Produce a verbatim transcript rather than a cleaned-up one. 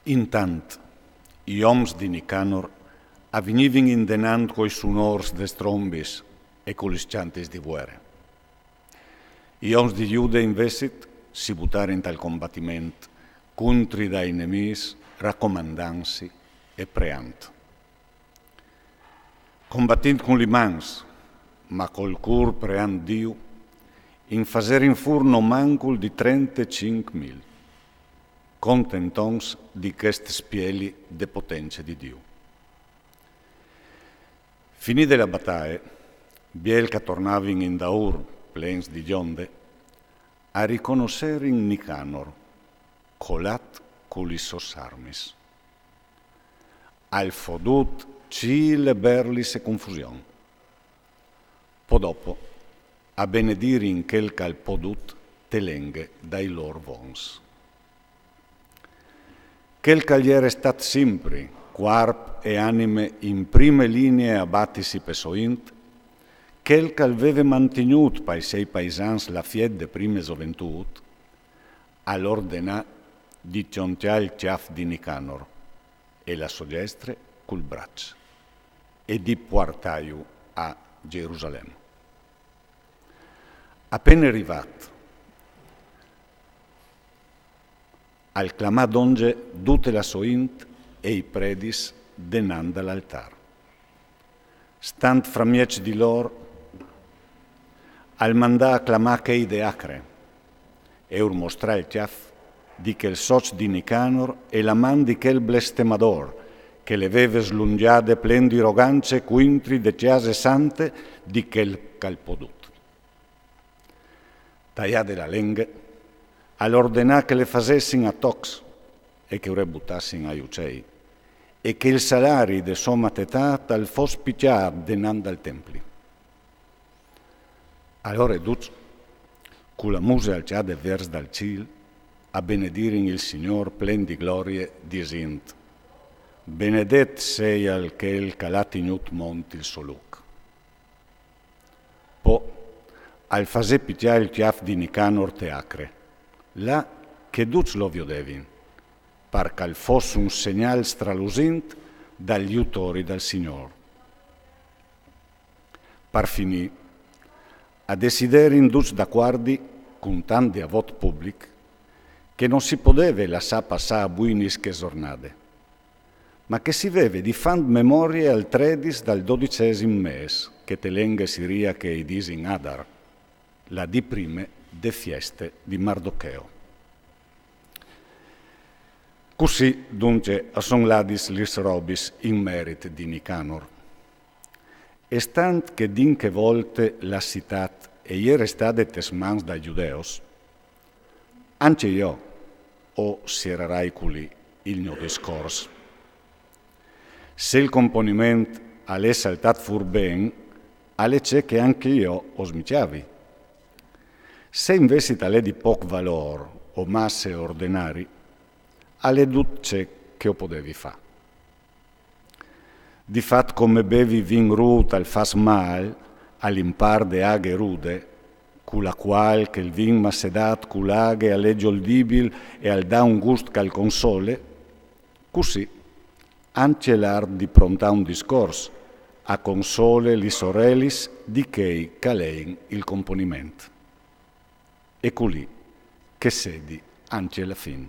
Intant, i oms di Nicanor a vignivin indenant coi sunôrs des trombis e cu lis cjantis di vuere. I oms di Jude, invezit, si butarin tal combatiment cuntri dai nemîs, racomandantsi e preant. Combatint cun li mans, ma col cûr preant Diu, in faserin fûr no mancul di trente e cinc mil, contentons di chest spieli de potence di Diu. Finide la bataie, biel ch'a tornavin indaûr plens di gjonde, a riconosserin Nicanor, colat cu lis sôs armis. Al fo dut cîl e berlis e confusion. Po dopo, a benedirin chel ch'al po dut te lenghe dai lôr vons. Chel ch'al jere stât simpri, cuarp e anime, in prime linie a batisi pe sô int, chel ch'al veve mantignût pai sei paisans la fiet de prime zoventût, al ordenà di cjoncjâ il cjâf di Nicanor e la sô gjestre cul braç e di puartâju a Gjerusalem. A pene rivât, al clamà dongje dute la sô int e i predis denant dal altâr. Stant framieç di lôr, al mandà a clamâ chei de Acre e ur mostrà il cjâf di chel soç di Nicanor e la man di chel blestemadôr che le veve slungjade plen di rogance cuintri de cjase sante di chel ch'al po dut. Taiade la lenghe, al ordenà che le fasessin a tocs e che ur butassin ai ucei, e che il salari de sô matetât al fos picjât denant dal templi. Alore ducj, cu la muse alçade viers dal cîl, a benedirin il Signôr plen di glorie, disint: Benedet seial chel ch'al à tignût mont il so luc. Po al fasè picjâ il cjâf di Nicanor te Acre, là che ducj lo viodevin, par ch'al fos un segnâl stralusint dal jutori dal Signôr. Par finî, a deciderin ducj dacuardi, cun tant di vot public, che no si podeve lassâ passâ a buinis chê zornade, ma che si veve di fânt memorie al tredis dal dodicesim mês, che te lenghe siriache i disin Adar, la dì prime de fieste di Mardocheo. Cussì, duncje, a son ladis lis robis in merit di Nicanor. E stant che di in chê volte la citât e jere stade tes mans dai gjudeos, ancje jo o sierarai culì il gno discors. Se il componiment al è saltât fûr ben, al è ce che ancje jo o smicjavi. Se invezit al è di pôc valôr o masse ordenari, al è dut ce che o podevi fâ. Di fat, come bevi vin rût al fâs mâl, al impâr de aghe rude, cu la cuâl che il vin massedât cu la aghe al è gjoldibil e al dà un gust ch'al console, cussì ancje l'art di prontâ un discors a console lis orelis di chei ch'a lein il componiment. E culì che sedi ancje la fin.